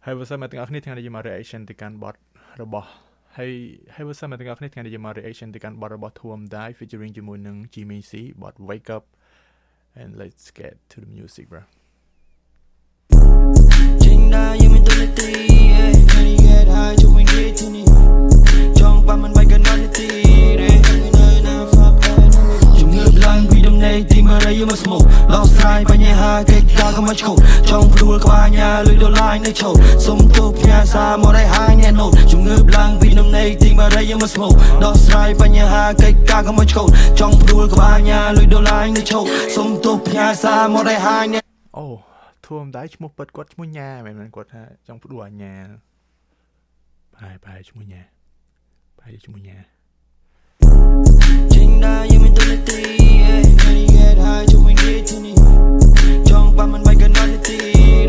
ហើយបើសិនមកទាំងអស់គ្នាថ្ងៃនេះយើងមក reaction ទៅកាន់បទរបស់ហើយហើយបើសិនមកទាំងអស់គ្នាថ្ងៃនេះយើងមក reaction ទៅកាន់បទរបស់ 2M Dai featuring ជាមួយនឹង Jimmy C បទ Wake Up, and let's get to the music, bro. ចេញដើរយើងមានទូនាទី Money get high ជុំវិញរាជធានីចង់ប៉ះមិនបាច់កំណត់នាទីទេនៅណា fuck enemy ជំងឺឡើងពីដំណេកទីមករីមក smoke ដោះស្រាយបញ្ហាកិច្ចការកុំឲ្យឈប់ចង់ព្រួលក្បាលញ៉ាលុយដុល្លារនៅឈប់សុំទោសផ្ញើសារមកឲ្យហាយអ្នកនោះជំងឺឡើងពីដំណេកទីមករីមក smoke ដោះស្រាយបញ្ហាកិច្ចការកុំឲ្យឈប់ចង់ព្រួលក្បាលញ៉ាលុយដុល្លារនៅឈប់សុំទោសផ្ញើសារមកឲ្យហាយអ្នក អូ 2M Dai ឈ្មោះពិតគាត់ឈ្មោះញ៉ាមែនមែនគាត់ថាចង់ផ្ដួលអាញ៉ាប្រហែលប្រហែលឈ្មោះញ៉ាប្រហែលឈ្មោះញ៉ា ចេញដើរយើងមានទូនាទី Money get high ជុំវិញរាជធានីចង់ប៉ះមិនបាច់កំណត់នាទី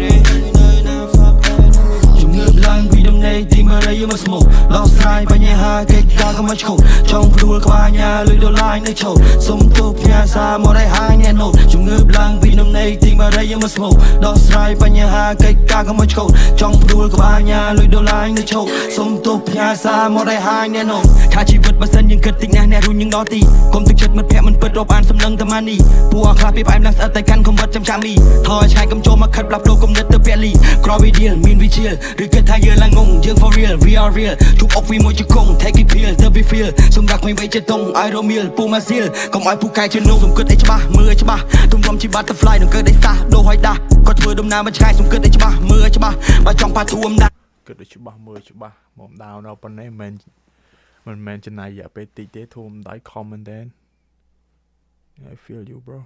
ទេនៅណា fuck enemy ជំងឺឡើងពីដំណេកទីមករីមក smoke ដោះស្រាយបញ្ហាកិច្ចការកុំឲ្យឈប់ចង់ព្រួលក្បាលញ៉ាលុយដុល្លារនៅឈប់សុំទោសផ្ញើសារមកឲ្យហាយអ្នកនោះជំងឺឡើងពីដំណេកទីមករីមក smoke ដោះស្រាយបញ្ហាកិច្ចការកុំឲ្យឈប់ចង់ព្រួលក្បាលញ៉ាលុយដុល្លារនៅឈប់សុំទោសផ្ញើសារមកឲ្យហាយអ្នកនោះថាជីវិតបើសិនយើងគិតតិចណាស់អ្នករួញយើងដល់ទីកុំទឹកចិត្តមិត្តភក្តិមិនពិតរាប់អានសំណឹងតែម៉ានីពួកអខ្លះពីផ្អែមឡើងស្អិតតែកាន់កំវិតចាំចាំមីថយឆ្ងាយកុំចូលមកខិតផ្លាប់លោគំនិតទៅពលីក្រវីឌីលមានវិជាលឬគិតថាយើងឡើងងងយើង for real, we are real ជួបអុកវីមួយជង្គង់ take it pill ទៅ we feel សម្រាប់ក្មេងវ័យចិត្តតុងឲ្យរមៀលពូម៉ាស៊ីលកុំឲ្យពូកែជានំសុំគិតឲ្យច្បាស់មើលឲ្យច្បាស់ទុំរំជា butterfly នឹងកើតឲ្យសះដូរឲ្យដាស់គាត់ធ្វើដំណើរមិនឆ្ងាយសុំគិតឲ្យច្បាស់មើលឲ្យច្បាស់បើចង់ប៉ះធួមដាស់ គិតឲ្យច្បាស់មើលច្បាស់មកដាវដល់ប៉ុណ្ណេះមិនមែនមិនមែនចំណាយរយៈពេលតិចទេ 2M Dai ខំមែនតើ I feel you, bro.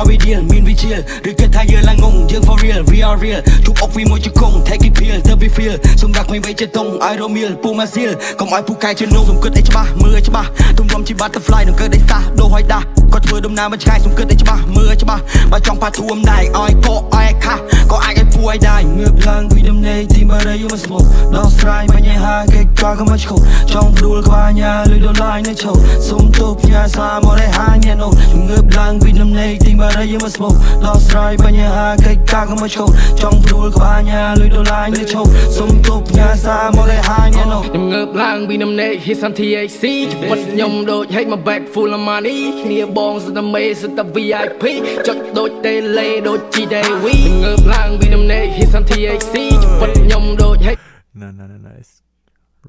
វីឌីលមានវិជាលឬគិតថាយើងឡើងងងយើង for real, we are real ជួបអុកវីមួយជង្គង់ take it pill ទៅ we feel សម្រាប់ក្មេងវ័យចិត្តតុងឲ្យរមៀលពូម៉ាស៊ីលកុំឲ្យពូកែជានំសុំគិតឲ្យច្បាស់មើលឲ្យច្បាស់ទុំរំជា butterfly នឹងកើតឲ្យសះដូរឲ្យដាស់គាត់ធ្វើដំណើរមិនឆ្ងាយសុំគិតឲ្យច្បាស់មើលឲ្យច្បាស់បើចង់ប៉ះធួមដែរឲ្យកកឲ្យខាស់ក៏អាចឲ្យពូឲ្យដែរងើបឡើងពីដំណេកទីមករីមក smoke ដោះស្រាយបញ្ហាកិច្ចការកុំឲ្យឈប់ចង់ព្រួលក្បាលញ៉ាលុយដុល្លារនៅឈប់សុំទោសផ្ញើសារមកឲ្យហាយអ្នកនោះងើបឡើងពីដំណេកទីមករីមក smoke ដោះស្រាយបញ្ហាកិច្ចការកុំឲ្យឈប់ចង់ព្រួលក្បាលញ៉ាលុយដុល្លារនៅឈប់សុំទោសផ្ញើសារមកឲ្យហាយអ្នកនោះ ខ្ញុំងើបឡើងពីដំណេក hit some THC ជីវិតខ្ញុំដូច hate my back full of money គ្នាបងសិតតែមេសិតតែ VIP ចុចដូច tele ដូច GTV ខ្ញុំងើបឡើងពីដំណេក hit some THC ជីវិតខ្ញុំដូច hate No, no, no, no, it's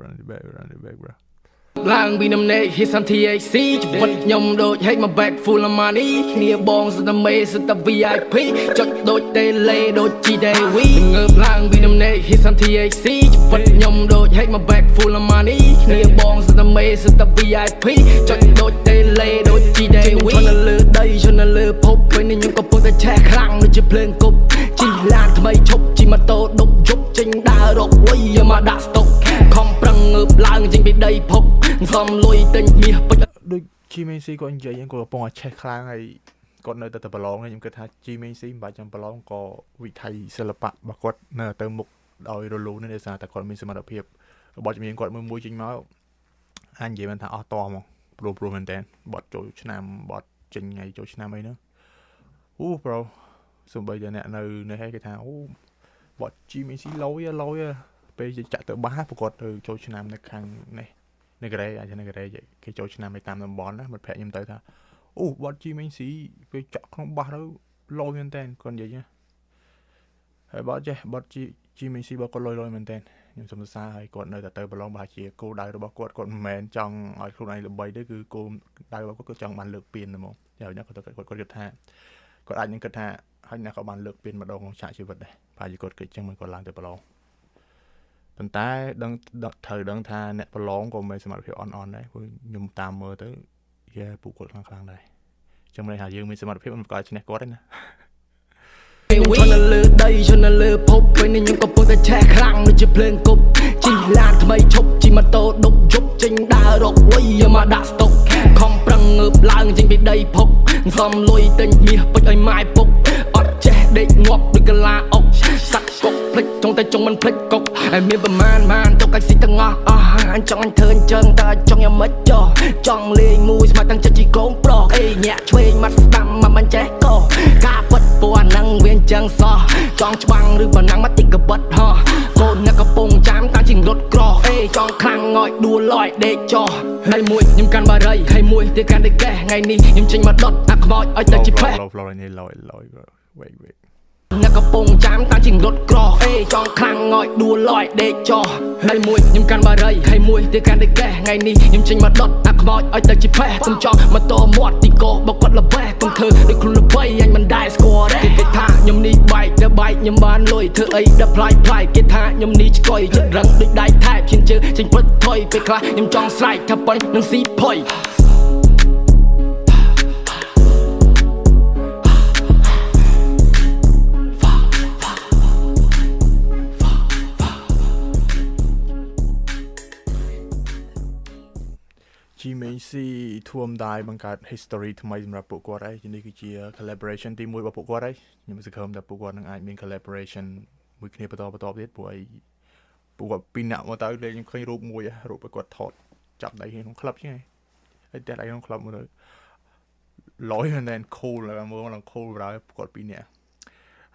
run it back, run it back, bro. ឡើងពីដំណេក hit some THC ជីវិតខ្ញុំដូច hate my back full of money គ្នាបងសិតតែមេសិតតែ VIP ចុចដូច tele ដូច GTV ខ្ញុំងើបឡើងពីដំណេក hit some THC ជីវិតខ្ញុំដូច hate my back full of money គ្នាបងសិតតែមេសិតតែ VIP ចុចដូច tele ដូច GTV ខ្ញុំនៅលើដីខ្ញុំនៅលើភពពេលនេះខ្ញុំកំពុងតែឆេះខ្លាំងដូចជាភ្លើងគប់ជិះឡានថ្មីឈប់ជិះម៉ូតូដប់យប់ចេញដើររកលុយយកមកដាក់ស្តុកខំប្រឹងងើបឡើងចេញពីដីភុកសំលុយទិញមាសពេជ្រ ដូច Jimmy C គាត់និយាយហ្នឹងគាត់កំពុងតែឆេះខ្លាំងហើយគាត់នៅតែតែប្រឡងហើយខ្ញុំគិតថា Jimmy C មិនបាច់ចាំប្រឡងក៏វិថីសិល្បៈរបស់គាត់នៅតែទៅមុខដោយរលូននេះដោយសារតែគាត់មានសមត្ថភាពបទចម្រៀងគាត់មួយមួយចេញមកអាចនិយាយបានថាអស់តហ្មងព្រោះព្រោះមែនតើបទចូលឆ្នាំបទចេញថ្ងៃចូលឆ្នាំអីហ្នឹងអូ bro សំបីតែអ្នកនៅនេះគេថាអូបទ Jimmy C លយលយពេលចាក់ទៅបាសប្រកបទៅចូលឆ្នាំនៅខាងនេះនៅកូរ៉េអាចនៅកូរ៉េគេចូលឆ្នាំនៅតាមតំបន់ណាមិត្តភក្តិខ្ញុំទៅថាអូបទ Jimmy C ពេលចាក់ក្នុងបាសទៅលយមែនតើគាត់និយាយណាហើយបទចេះបទ Jimmy C បទគាត់លយលយមែនតើខ្ញុំសូមសរសើរហើយគាត់នៅតែទៅប្រឡងប្រហែលជាគោលដៅរបស់គាត់គាត់មិនមែនចង់ឲ្យខ្លួនឯងល្បីទេគឺគោលដៅរបស់គាត់គឺចង់បានលើកពានតែហ្មងយ៉ាងណាគាត់គាត់គាត់គិតថាគាត់អាចនឹងគិតថាហើយអ្នកក៏បានលើកពានម្ដងក្នុងឆាកជីវិតដែរប្រហែលជាគាត់គិតចឹងមិនគាត់ឡើងទៅប្រឡងប៉ុន្តែដឹងត្រូវដឹងថាអ្នកប្រឡងក៏មិនសមត្ថភាពអន់អន់ដែរព្រោះខ្ញុំតាមមើលទៅយេពួកគាត់ខ្លាំងខ្លាំងដែរចឹងមិនន័យថាយើងមានសមត្ថភាពមិនប្រកាសឈ្នះគាត់ទេណា ខ្ញុំនៅលើដីខ្ញុំនៅលើភពពេលនេះខ្ញុំកំពុងតែឆេះខ្លាំងដូចជាភ្លើងគប់ជិះឡានថ្មីឈប់ជិះម៉ូតូដប់យប់ចេញដើររកលុយយកមកដាក់ស្តុកខំប្រឹងងើបឡើងចេញពីដីភុកសំលុយទិញមាសពេជ្រឲ្យម៉ែពុកអត់ចេះដេកងាប់ដូចកាឡាអុកសัตว์កុកភ្លេចចង់តែចង់មិនភ្លេចកុកហើយមានប្រមាណម៉ានទុកឲ្យស៊ីទាំងអស់អស់អញចង់អញធ្វើអញ្ចឹងតើចង់យ៉ាងម៉េចចោះចង់លេងមួយស្មាត់តាំងចិត្តជីកូនប្រុសអេញាក់ឆ្វេងមាត់ស្ដាំមកមិនចេះកោការពិតពណ៌ហ្នឹង វាអញ្ចឹងសោះចង់ច្បាំងឬប៉ុណ្ណឹងមកតិចកបិតហោះកូនអ្នកកំពុងចាំតាមជាងរត់ក្រអេចង់ខ្លាំងងយដួលលយដេកចោះហើយមួយខ្ញុំកាន់បារីហើយមួយទៀតកាន់ដេកេះថ្ងៃនេះខ្ញុំចេញមកដុតអាខ្មោចឲ្យទៅជាផេះ Flow flow នេះឡយឡយ bro, wait, wait. អ្នកកំពុងចាំតាមជាងរត់ក្រអេចង់ខ្លាំងងយដួលលយដេកចោះហើយមួយខ្ញុំកាន់បារីហើយមួយទៀតកាន់ដេកេះថ្ងៃនេះខ្ញុំចេញមកដុតអាខ្មោចឲ្យទៅជាផេះកុំចង់មកតមាត់ទីកោបគាត់ល្បេះកុំធ្វើដូចខ្លួនល្បីអញមិនដែលស្គាល់ទេគេថាខ្ញុំនេះបែកទៅបែកខ្ញុំបានលុយធ្វើអីដល់ផ្លាយផ្លាយគេថាខ្ញុំនេះឆ្កុយចិត្តរឹងដូចដៃថែបឈានជើងចេញព្រឹកថយពេលខ្លះខ្ញុំចង់ស្រែកថាប៉ុននឹងស៊ីផុយ GMC ធួមដៃបង្កើត history ថ្មីសម្រាប់ពួកគាត់ហើយនេះគឺជា collaboration ទី1របស់ពួកគាត់ហើយខ្ញុំសង្ឃឹមថាពួកគាត់នឹងអាចមាន collaboration មួយគ្នាបន្តបន្តទៀតព្រោះអីពួកគាត់ពីរនាក់មកទៅលេងខ្ញុំឃើញរូបមួយរូបគាត់ថតចាប់ដៃគ្នាក្នុង club ជាងហើយតែដៃក្នុង club មកទៅលយមែនតើ cool ឡើងមើលឡើង cool បណ្ដោយគាត់ពីរនាក់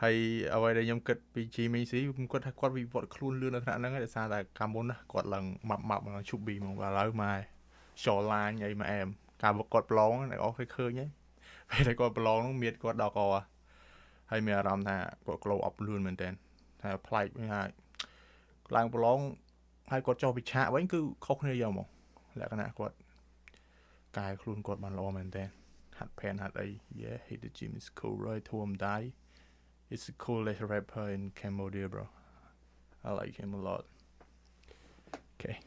ហើយអ្វីដែលខ្ញុំគិតពី GMC ខ្ញុំគាត់ថាគាត់វិវត្តខ្លួនលឿននៅថ្នាក់ហ្នឹងដោយសារតែកាលមុនណាគាត់ឡើងម៉ាប់ម៉ាប់ឡើងឈប់ប៊ីហ្មងបាទឥឡូវមក shoreline អីមកអែមកាលគាត់ប្រឡងអ្នកអស់គេឃើញហើយពេលដែលគាត់ប្រឡងហ្នឹងមៀតគាត់ដល់កហើយមានអារម្មណ៍ថាគាត់ glow up លឿនមែនតើថាប្លែកវិញហើយឡើងប្រឡងហើយគាត់ចុះវិឆាកវិញគឺខុសគ្នាយកហ្មងលក្ខណៈគាត់កែខ្លួនគាត់បានល្អមែនតើហាត់ផែនហាត់អី Yeah, hit the gym is cool, right? ធួមដៃ It's the coolest rapper in Cambodia, bro. I like him a lot. Okay.